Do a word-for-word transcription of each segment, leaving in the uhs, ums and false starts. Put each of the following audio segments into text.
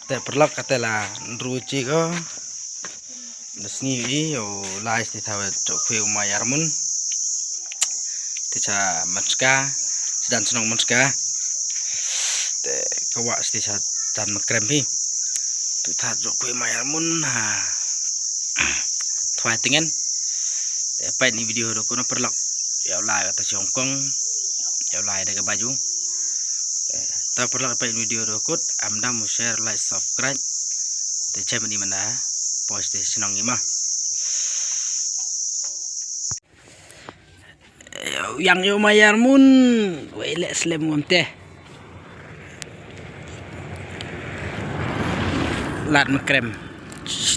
Te paralok, kata la nru chi ko. Da sngi i o lai sti thawe chok khwe u ma Yarmun. Te cha Mynska, sdang chnong Mynska. Te ka wah sti cha jan Mynkrem phi. Tu tha chok khwe u ma Yarmun ha. Thwai tingen. Te peit ni video do ko na paralok. Ïa u lai kata chi Hong Kong. Ïa u lai da ka baju. Te paralok, peit video do kut, am dam u share, like, subscribe. Te chem ni mana post te chnong i ma. Ïa u yang ïa u ma Yarmun. Wei leh slem ngam te. Lad Mynkrem.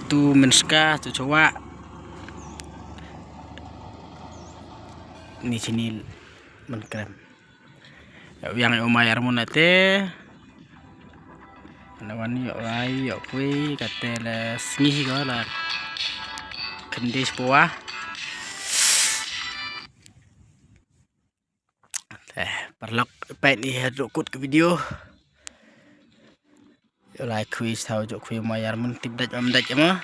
Tu Mynska, tu Chawah. Ni sini Mynkrem. Ïa u yang ïa u ma Yarmun ate. Ana wan ïa u lai ïa u khwe kate la sngi ko la. Khyndai spah. Te paralok, peit ni haduh kut ka video. Ïa u lai khwe thaw chok khwe u ma Yarmun, tip dait bam dait ma.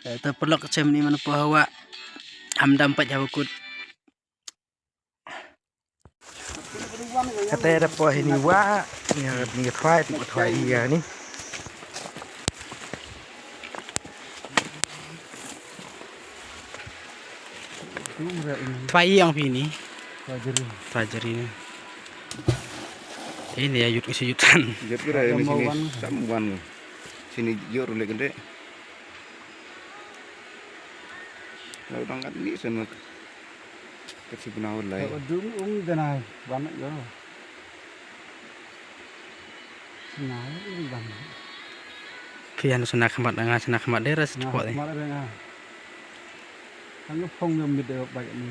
Te paralok, chem ni mana poh hawa. Am dam peit hawa kut. Kata da poh hini wah, ni ni thwai, ti thwai ïa ni. Thwai ïa phi ni. Thwai jeri. Thwai jeri ni. Ini ya yut isi yutan. Yut kira ini sini sam wan. Sini yut rulik gede. Lalu dang kat ni sana. Kat si penawar lai. Dung um denai banyak yo. Sna ri bang. Phi han sna khmat nga sna khmat dera sna spot eh. Khmat dera nga. Ang phong ngam mit dera bai ni.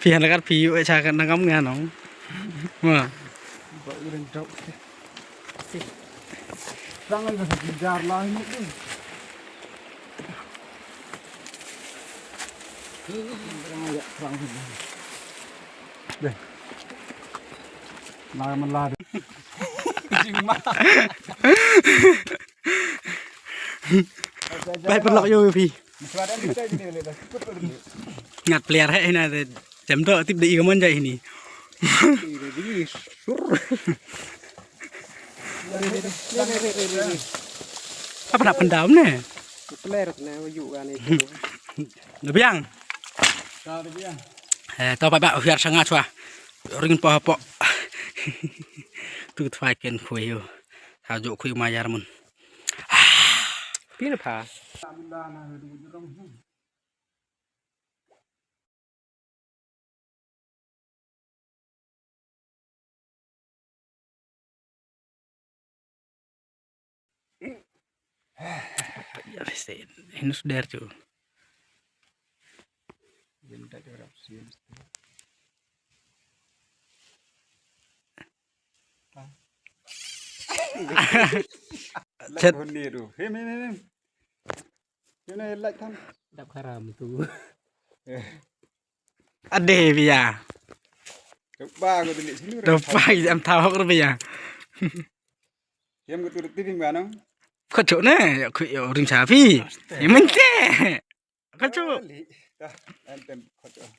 Phi han kat phi yu cha kan ngam nga nong. Ma. Bai ren dok. Rang an ka jar la ni. Rang ya rang. Deh. Lai man la. Jing ma. Bai paralok ïa phi. Ngat player he hina de. Jam do tip de i ka mon jai hini. Sur. Apa nak pendam ne? Player ne yu kan itu. Lebiang. Eh, to ba ba hiar sanga chwa. Ring po po. Tu thwai ken khoi yo. Ha jo khoi ma Yarmun. Pina pha. Ino sder tu. Chat. Him, him, him, him. Ino lait than. Dap haram tu. Ade biya. Dopa ko tu ni sini. Dopa am thawak ru biya. Yam ko tu ti bim ba nong. Ko chok ne, ko ring sapi. Yemen te. Ka chu.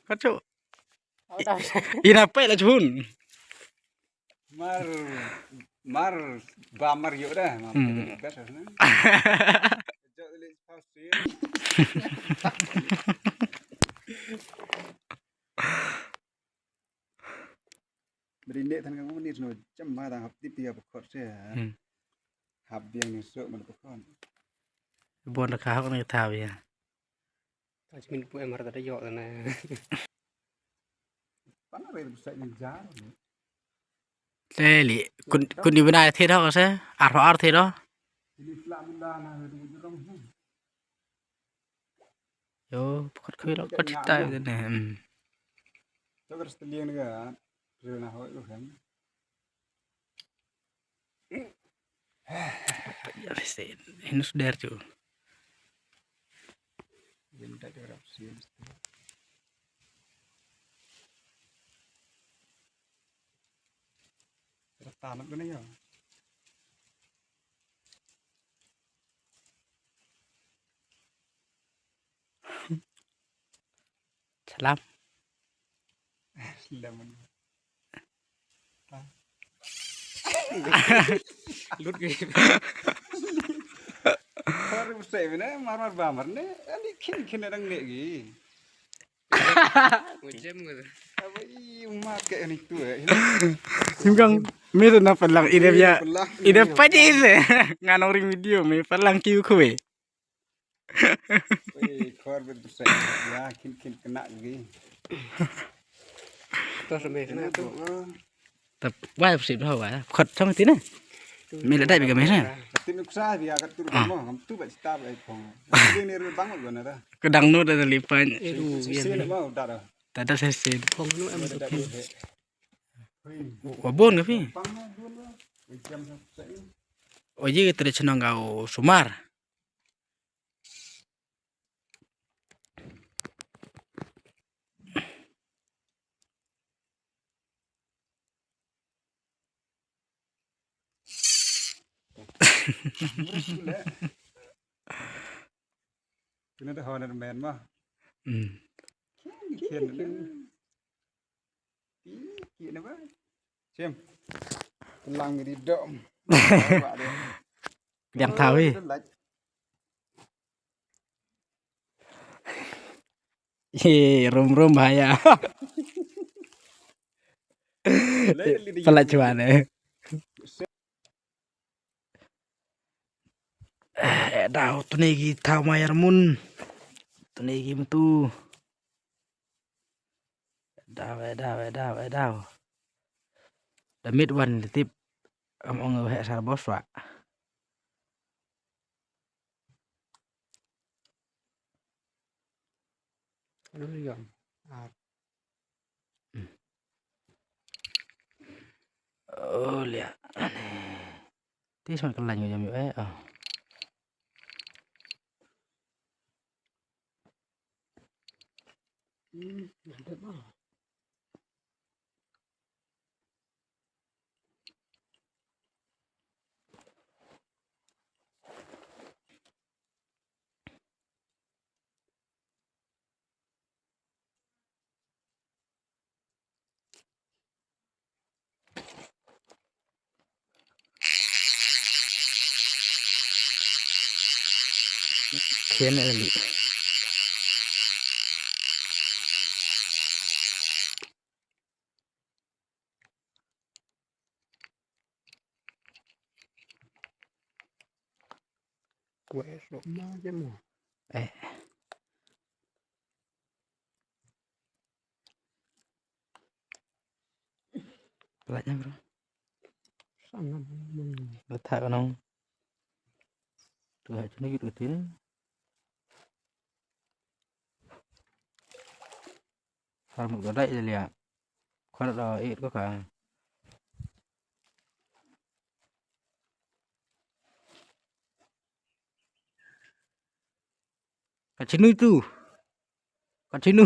Ka chu. Ina pei la chun. Mar mar ba mar yo da. Mar. Bri ne than ka ngam ni no jam ma dang hap tip ïa ba khot se. Hap biang ni sok man ba khot. Bon da ka hok ni thaw ïa. Ta chimin pu em har ta da ïoh ta na. Pana re bu sai ni jar. Te li kun kun ni bina the do ka se. Ar ar the do. Yo, pukot khui lo, pukot chita ne. Chok ras teliang ne ga, ril na hoi lo kan. Ya, se, hinus der chu. Yin ta chok rap si. Ta na kene ya. Salam. Lemon. Lut ki. Kor bu se ne mar mar ba mar ne. Ani khin khin dang ne gi. Mujem gitu. Apa i ma ke ni tu eh. Simkang me tu na palang ide ya. Ide pa di ide. Ngan ori video me palang kiu kue. Oi, khor bet besai. Ya, kin kin kena lagi. Terus sampai kena tu. Tap wai psi tu wai. Khot chong ti na. Me la dai bi ka me na. Tin uksa dia kat tu mo, ngam tu ba cita ba phong. Ni ni bang lo na da. Kedang nu da lipan. Sisi ni mau da da. Tada sesi. Phong nu em tu. Wa bon ka phi. Oye, tre chnong ga o sumar. Kena dah honor man mah. Hmm. Kian, kian. Ih, kian apa? Sim. Telang di dom. Yang tahu eh. Ye, rum rum bahaya. Pala cuan eh. Eh, dau tuni ki thaw mayar mun. Tuni ki mtu. Dau, eh, dau, eh, dau, eh, dau. Da mit wan le tip. Am ong he sar bos wa. Anu ni gam. Ar. Hmm. Oh, lia. Tis man kelan ngi jam yu eh. Oh. Hmm, mantap ah. Kene li. Kue sok ma je mo. Eh. Lait nya bro. Sangam. Betha kanong. Tu ha chini gitu tin. Sar muk dodai je lia. Khon do it ko ka. Ka chinu tu. Ka chinu.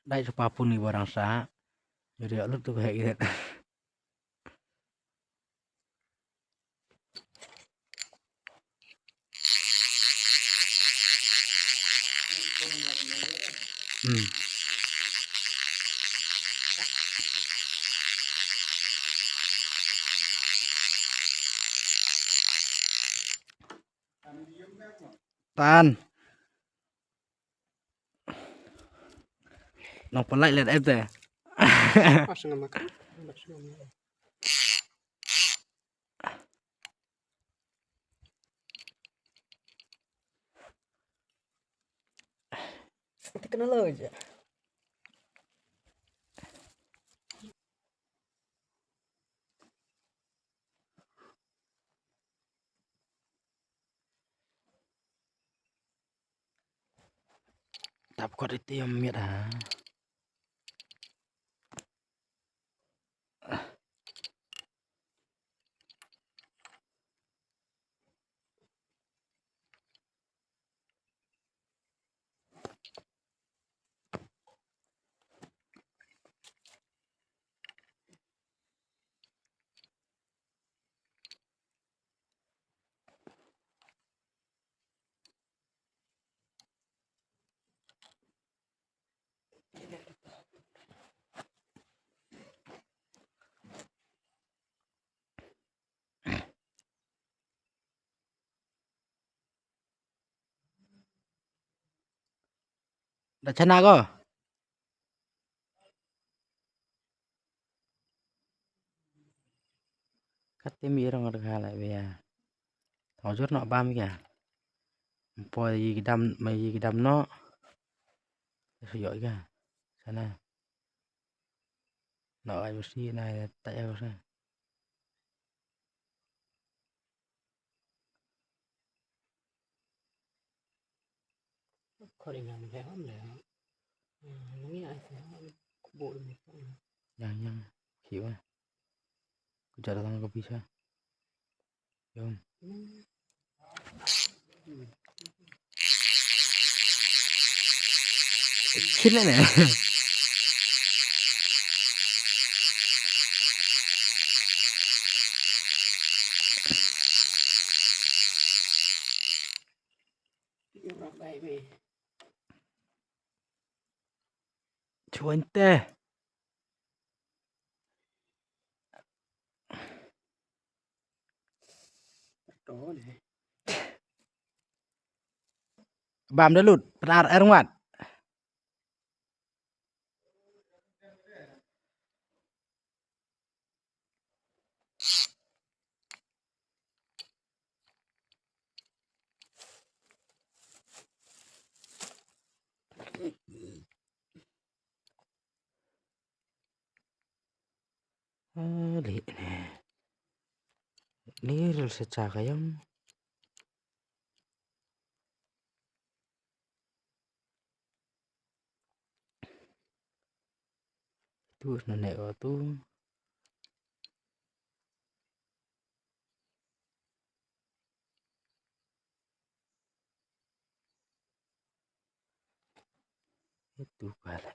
Dai supa pun ni barang sa. Jadi lut tu hek. Hmm. Tan. Nong pelai lihat app teh. Pas nama kan? Teknologi. Tap kot iti ym miet ha. Da chana ko. Kat te mi rong rong ha la bia. Thong jor no bam kya. Mpo yi kidam, ma yi kidam no. Su yo ka. Sana. No ai musi na ta ya sa. Khore ngam le ham le. Ngi ai sa bo le. Yang yang. Khiwa. Ku jara tang ko bisa. Yom. Chin ne. Chuan te. Bam da lut, pnar er ngat. Ah, leh ne. Ni rel sa cha ka yam. Tu na ne o tu. Itu pala.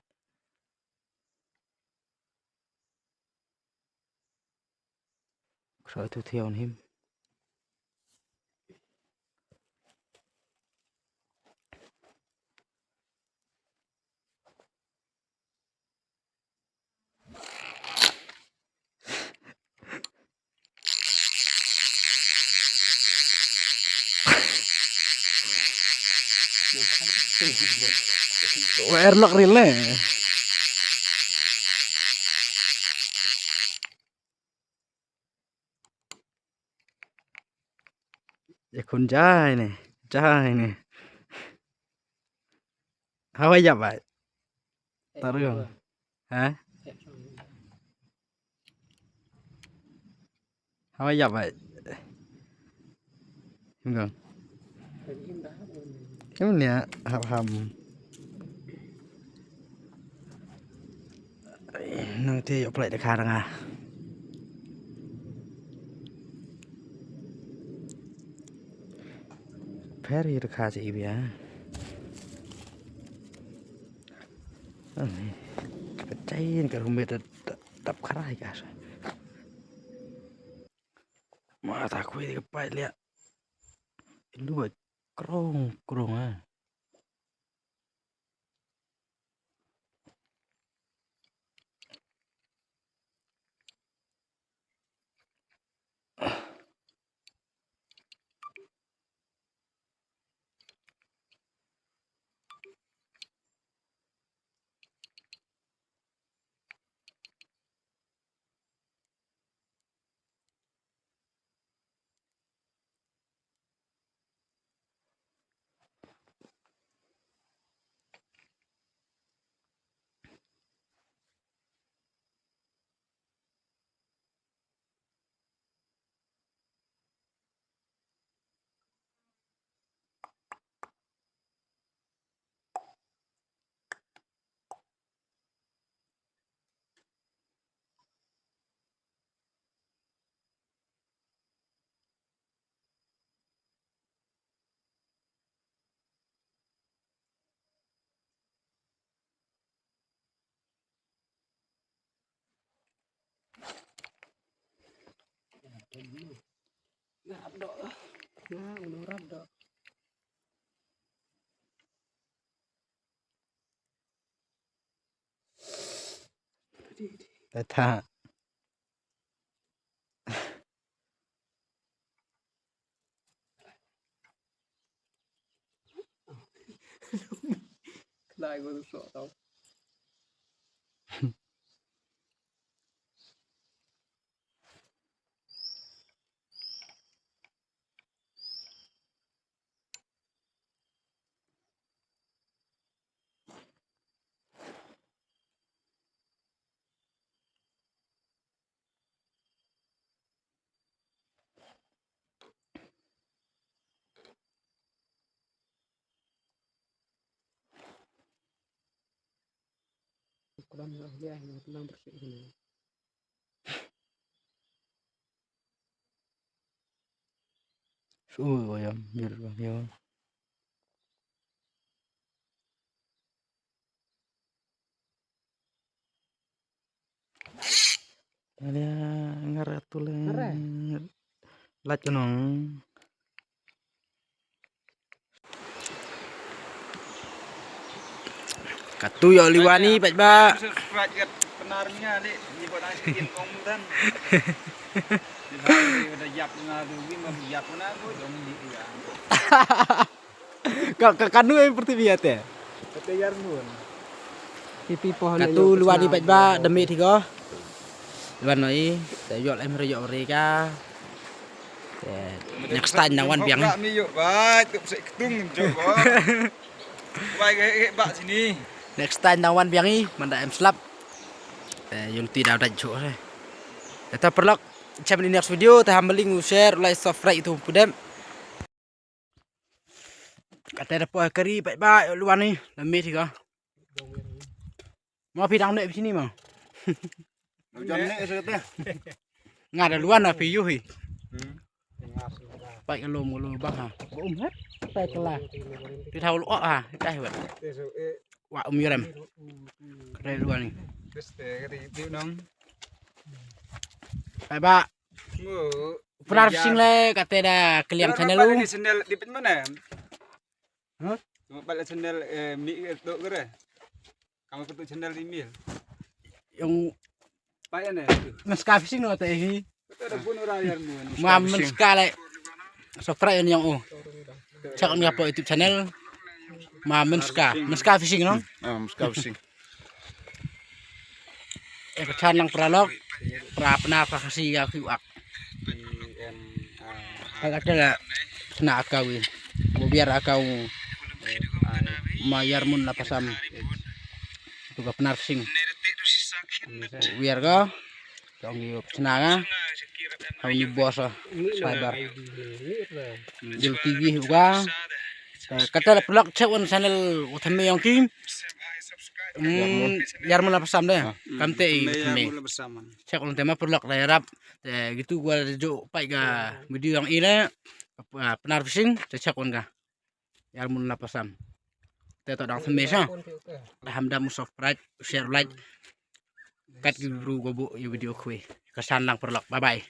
Khra tu thiaw him. Wer lok rile. Ya khun jai ne, jai ne. Hawa ya bai. Taru. Ha? Hawa ya bai. Him gong. Him nia hap ham. Nang te yo play de kha nga. Pher yi de kha chi bia. Ani. Ka chain ka rumit dap khara hi ka sa. Ma ta khwi ka pai lia. Lu krong krong ah. Tata. Lai ko tu sok tau. Kulam na hlia na kulam bersih hina. Su oyam mir bang yo. Alia ngar atu le. Ngar eh? Lait nong. Katu yo liwani pach ba. Subscribe kat penar nya le. Ni buat nang sikin kong dan. Di hari udah yap na du wi ma yap na du dong di ya. Ka, ka, kanu em purti biate. Kata Yarmun. Pipi pohon. Katu luar ni pach ba demi tiga. Luar noi, te yok em re yok re ka. Te next time nang wan biang. Kami yok bai tu sek ketung jok. Bai ke bak sini. Next time nang wan biang i, manda em slap. Te yul ti da dai jok re. Te paralok, chem ni next video, te ham link u share, like, subscribe itu pudem. Kata da poi kari pai ba luan ni, la mit ka. Ma phi dang ne sini ma. Jam ne sa kata. Nga da luan na phi yu hi. Hmm. Pai ka lom ka lom ba ha. Ba um ha. Pai ka la. Phi thau lo ha. Kai wat. Wa um yurem. Kata luan ni. Pai ba. Pnar fishing le kata da keliang channel lu. Channel di pin mana? Hah? Cuma pala channel eh mi tu kere. Kamu tu channel di mil. Yang payah ne. Menska fishing no te hi. Kata ada pun orang yang mun. Ma menska le. Subscribe yang oh. Check on apa YouTube channel. Ma menska, menska fishing no. Ah, menska fishing. E ka chan lang paralok, pra pnar pra Khasi ya ki wak. Ka kata la sna akawi. Bo biar akaw ma Yarmun la pasam. Tu ka pnar fishing. Biar ka. Tong yu sna nga. Hau ni boss ah. Cyber. Jil T V ka. Kata la paralok check wan channel u thamme yong ki. Hmm, Yarmun la pasam de. Kam te i thamme. Check wan te ma paralok la yarap. Te gitu gua jo pai ga video yong i le. Pnar fishing te check wan ga. Yarmun la pasam. Te to dang thamme sa. Daham dam subscribe, share, like. Kat ki bru go bu yu video khui. Ka san lang paralok. Bye bye.